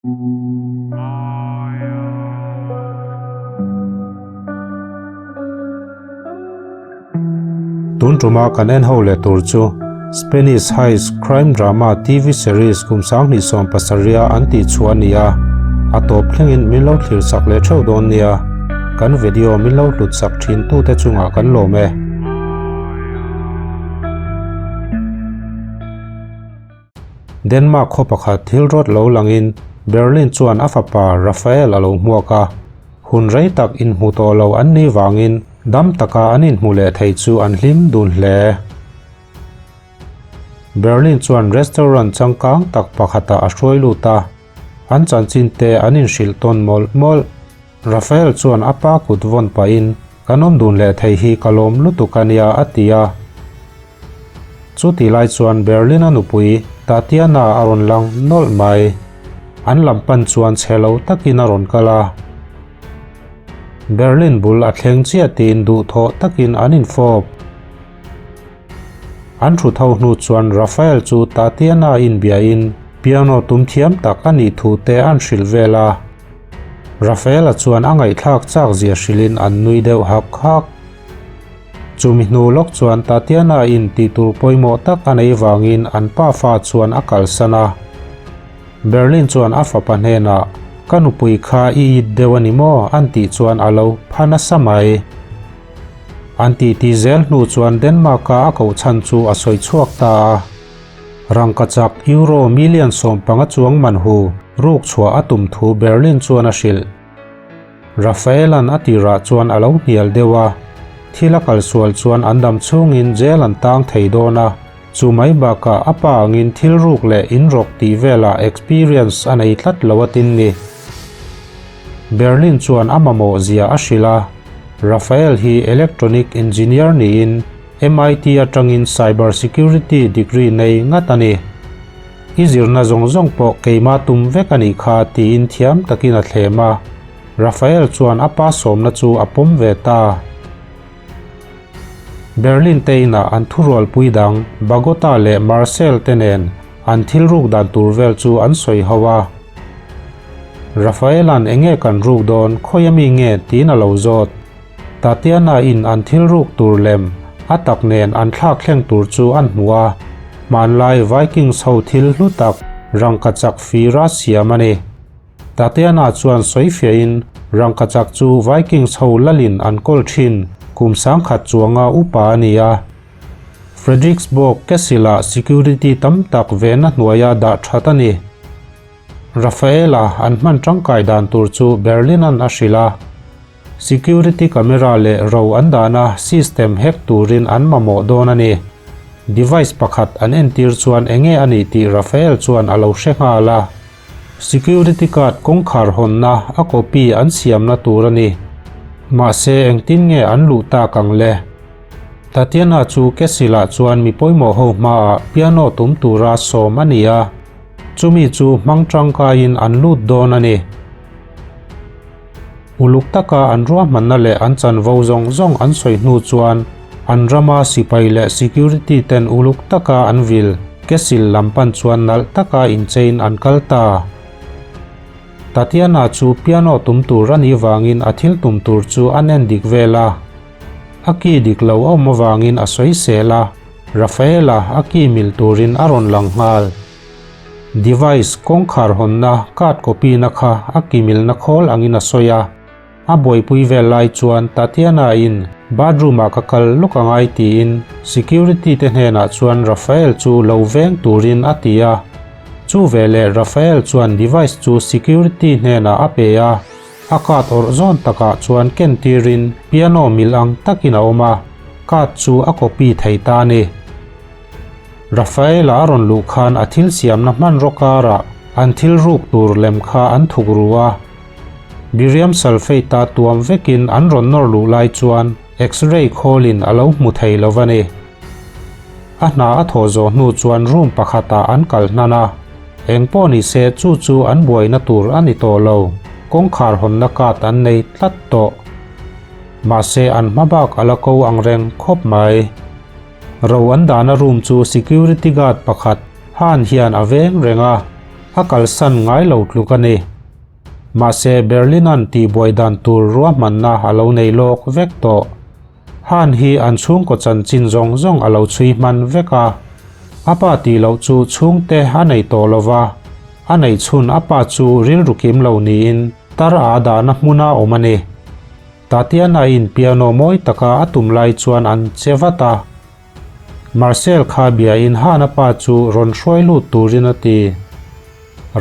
Tun tuma kan en ho leh tur chu Spanish heist crime drama TV series kum 2017 an tih chhuah a ni a, a tawp thlengin min lo thlir sak leh theuh dawn nia. Kan video min lo hlut sak thin tute chungah kan lawm e. Denmark khaw pakhat thil rawt lo langin Berlin chuan a fapa Rafael a lo hmuak a. Hun rei tak inhmu tawh lo an nih vangin dam taka an inhmu leh thei chu an hlim dun hle. Berlin chuan restaurant changkang tak pakhatah a hruai lut a, an chanchin te an inhrilh tawn mawlh mawlh. Rafael chuan a pa kut vawn pahin, Kan awm dun leh thei hi ka lawm lutuk a nia, a ti a. Chutih lai chuan Berlin-a nupui Tatiana a rawn lang nawlh mai. An lam pan chuan chhe lo takin a rawn kal a. Berlin bul a thleng chiah tiin duhthawh takin an infawp. An thu tho hnu chuan Rafael chu Tatiana inbiain piano tum thiam tak a nih thu te an hrilh vel a. Rafael-a chuan a ngaihthlak chak zia hrilhin an nui deuh hak hak. Chumi hnu lawk chuan Tatiana in tih tur pawimawh tak a nei vangin an pa fa chuan a kalsan a. Berlin chuan a fapa hnenah, Ka nupui kha i it deuh a ni maw? an tih chuan a lo pha nasa mai. An titi zel hnu chuan Denmark-a a koh chhan chu a sawi chhuak ta a. Rangkachak Euro million 15 chuang man hu ruk chhuah a tum thu Berlin chuan a hrilh. Rafaela'n a tirah chuan a lo hnial deuh a, thil a kalsual chuan an dam chhungin jail an tang thei dawn a, chu mai bakah a pa angin thil ruk leh inrawk tih velah experience a nei tlat lo a tin ni. Berlin chuan a mamawh zia a hrilh a, Rafael hi electronic engineer niin MIT atangin cyber security degree nei ngat a ni. I zirna zawng zawng pawh keimah tum vek a nih kha tiin thiam takin a thlem a. Rafael chuan a pa sawmna chu a pawm ve ta. Berlin te inah an thurualpui dang Bagota leh Marcel te nen an thil ruk dan tur vel chu an sawi ho a. Rafaela'n enge kan ruk dawn khawi ami nge tiin a lo zawt. Tatiana in an thil ruk tur lem a tak nen an thlak thleng tur chu an hmu a, hmanlai Vikings ho thil hlu tak rangkachak fira siam a ni. Tatiana chuan sawifiahin rangkachak chu Vikings ho lalin an kawl thin kum 10,000 chuanga upa a ni a. Frederiksborg Castle-ah security tam tak vehna hnuaia dah that a ni. Rafaela an hman tangkai dan tur chu Berlin-a'n a hrilh a. Security camera leh ro an dahna system hack turin an mamawh dawn a ni. Device pakhat an entir chuan enge a nih tih Rafael chuan a lo hre nghal a. Security card kawngkhar hawnna a copy an siamna tur a ni. Mahse engtin nge an luh tak ang le? Tatiana chu Castle-ah chuan mi pawimawh ho hmaah piano tum tura sawm a ni a. Chumi chu hmang tangkaiin an lut dawn a ni. Uluk taka an ruahmanna leh an chanvo zawng zawng an sawi hnu chuan an rama sipai leh security ten uluk taka an vil Castle lam pan chuan nalh taka inchein an kal ta. Tatiana chu piano tum tur a nih vangin a thil tum tur chu an en dik vel a. A ki dik lo a awm avangin a sawi sel a, Rafaela a ki mil turin a rawn lang nghal. Device kawngkhar hawnna card copy na kha a kimilna khawl angin a sawi a. A buaipui vel lai chuan Tatiana in bathroom ah ka kal lawk angai tiin security te hnenah chuan Rafael chu lo veng turin a ti a. Chu veleh Rafael chuan device chu security hnenah a pe a. A card awrh zawn takah chuan ken tirin piano mil ang takin a awm a, card chu a copy thei ta a ni. Rafaela a rawn luh khan a thil siamna hmanraw karah an thil ruk tur lem kha an thuk ru a. Biriam sulfate-a tuam vekin an rawn nawr luh lai chuan X-ray khawlin a lo hmu thei lo va ni. A hna a thawh zawh hnu chuan room pakhatah an kal hnan a. Eng pawh ni se chu chu an buaina tur a ni tawh lo, kawngkhar hawnna card an nei tlat tawh. Mahse an hma bak a la ko ang reng khawp mai. Ro an dahna room chu security guard pakhat Han hian a veng reng a. A kalsan ngai lo tluk a ni. Mahse Berlin-a'n tihbuai dan tur ruahmanna a lo nei lawk vek tawh. Han hi an chhungkaw chanchin zawng zawng a lo chhui hman vek a. A pa tih loh chu chhungte a nei tawh lo va, a neih chhun a pa chu rilru kim lo niin tar a dahna hmuna awm a ni. Tatiana-in piano mawi taka a tum lai chuan an che vat a. Marcel kha biain Hana pa chu rawn hruai lut turin a ti.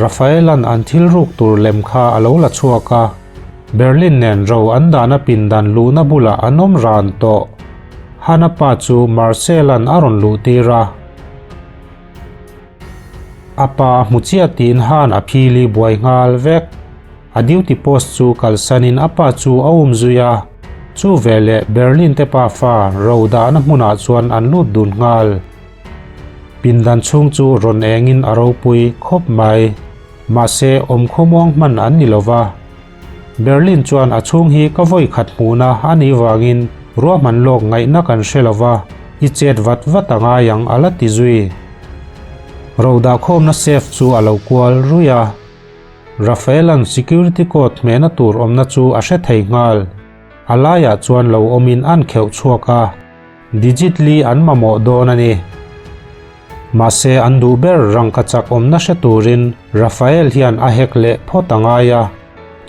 Rafaela'n an thil ruk tur lem kha a lo la chhuak a, Berlin nen ro an dahna pindan luhna bulah an awm ran tawh. Hana pa chu Marcel-a'n a rawn luh tir a. A pa a hmu chiah tiin Han a phili buai nghal vek. A duty post chu kalsanin a pa chu a um zui a, chu veleh Berlin te pafa ro dahna hmunah chuan an lut dun nghal. Pindan chhung chu rawn engin a ropui khawp mai. Mahse awm khawmuang hman an ni lova. Berlin chuan a chhung hi ka vawi khat hmuhna a nih vangin ruahman lawk ngaihna kan hre lova, i chet vat vat a ngai ang a la ti zui. Ro dahkhawmna safe chu a lo kual ruih a. Rafaela'n security code hmehna tur awmna chu a hre thei nghal. A laiah chuan lo awmin an kheuh chhuak a, digit li an mamawh dawn a ni. Mahse an duh ber rangka chak awmna hre turin Rafael hian a hek leh phawt a ngai a,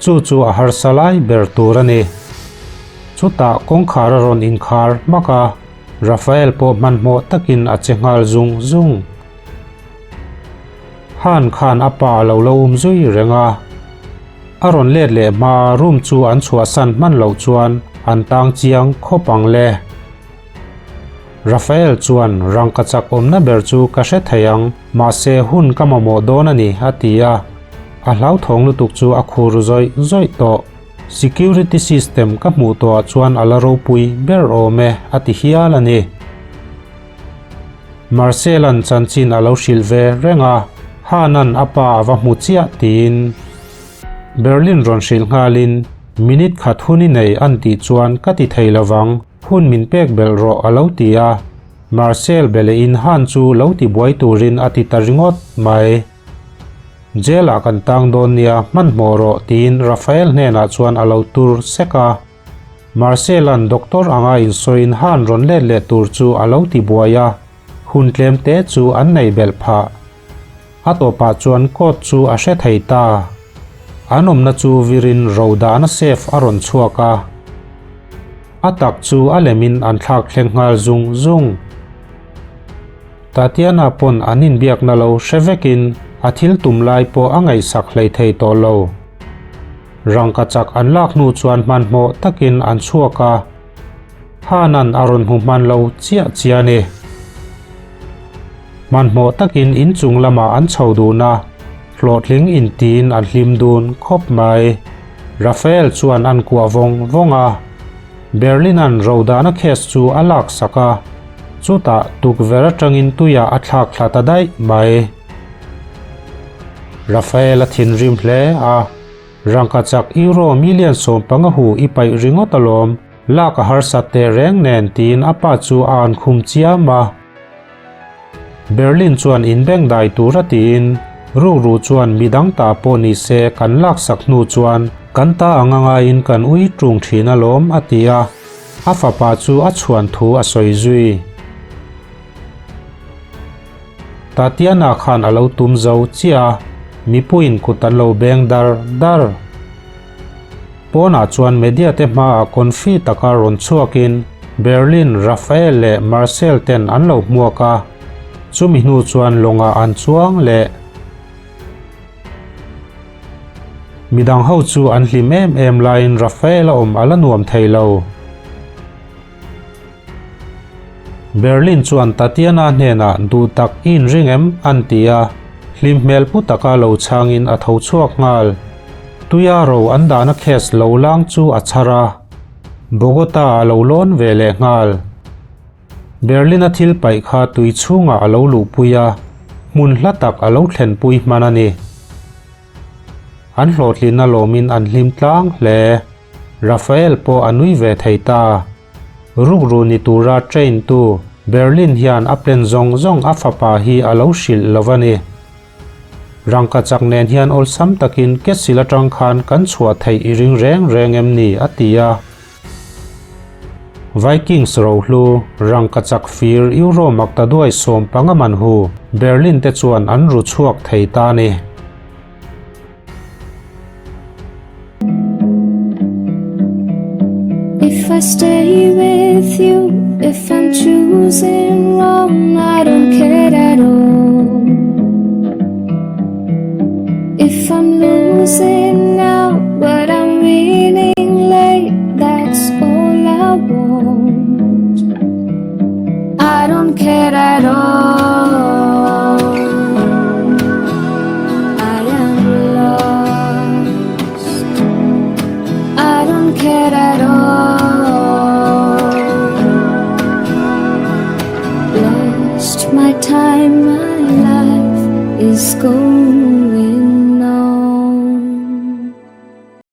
chu chu a harsa lai ber tur a ni. Chutah kawngkhar a rawn inkhar hmak a, Rafael pawh hmanhmawh takin a che nghal zung zung. Han khan a pa a lo lo um zui reng a. A rawn let leh hma room chu an chhuahsan hman loh chuan an tang chiang khawp ang le. Rafael chuan rangka chak awmna ber chu ka hre thei ang, mahse hun ka mamawh dawn a ni a ti a. A hlauthawng lutuk chu a khur zawih zawih tawh. Security system ka hmuh tawhah chuan a la ropui ber awm e a ti hial a ni. Marcel-a'n chanchin a lo hrilh ve reng a, Hana'n a pa a va hmu chiah tiin Berlin rawn hrilh nghalin minute khat hun i nei an tih chuan ka ti thei lovang, hun min pek belh rawh a lo ti a, Marcel be lehin Han chu lo ti buai turin a ti ta ringawt mai. Jail-ah kan tang dawn nia, hmanhmawh rawh tiin Rafael hnenah chuan a lo tur sek a. Marcel-a'n doctor anga insawiin Han rawn let leh tur chu a lo ti buai a, hun tlem te chu an nei belh phah. A tawpah chuan court chu a hre thei ta. An awmna chu virin ro dahna safe a rawn chhuak a. A tak chu a lemin an thlak thleng nghal zung zung. Tatiana pawn an inbiakna lo hre vekin a thil tum lai pawh a ngaihsak hleithei tawh lo. Rangka chak an lak hnu chuan hmanhmawh takin an chhuak a, Hanan a rawn hmu hman lo chiah chiah a ni. Hmanhmawh takin inchung lamah an chho dun a, hlawhtling intiin an hlim dun khawp mai. Rafael chuan an kuah vawng vawng a, Berlin-a'n rodahna case chu a laksak a, chutah tukverh atangin tuiah a thlak thla ta daih mai. Rafael a thinrim hle a, Rangka chak euro million 15 hu i paih ringawt alawm, lak a harsat teh reng nen tiin a pa chu a an khum chiam a. Berlin chuan inbengdai tura tiin rukru chuan midang ta pawh ni se kan laksak hnu chuan kan ta ang angaiin kan ui tung thin alawm a ti a, a fapa chu a chhuan thu a sawi zui. Tatiana khan a lo tum zo chiah a, mipuiin kut an lo beng dar dar. Pawnah chuan media te hmaah confi taka rawn chhuakin Berlin, Rafael leh Marcel ten an lo hmuak a, chumi hnu chuan lawngah an chuang leh. Midang ho chu an hlim em em laiin Rafael a awm a la nuam thei lo. Berlin chuan Tatiana hnenah duh tak i inring em? an ti a, hlim hmel pu taka lo chhangin a tho chhuak nghal. Tuia ro an dahna case lo lang chu a chhar a, Bogota a lo lawn ve leh nghal. Berlin-a thil paih kha tui chhungah a lo luhpui a, hmun hla tak a lo thlenpui hman a ni. An hlawhtlinna lawmin an hlim tlang hle. Rafael pawh a nui ve thei ta. Rukru ni tura train tu Berlin hian a plan zawng zawng a fapa hi a lo hrilh lo a ni. Rangkachak nen hian awlsam takin Ketsil atang khan kan chhuah theih i ring reng reng em ni? a ti a. Vikings rohlu, rangkachak fir Euro maktaduai 15 man hu Berlin te chuan an ru chhuak thei ta a ni. If I stay with you, if I'm choosing wrong, I don't care at all. If I'm losing now, but I'm winning late, that's all I want. I don't care at all. I am lost. I don't care at all. Lost my time, my life is gone.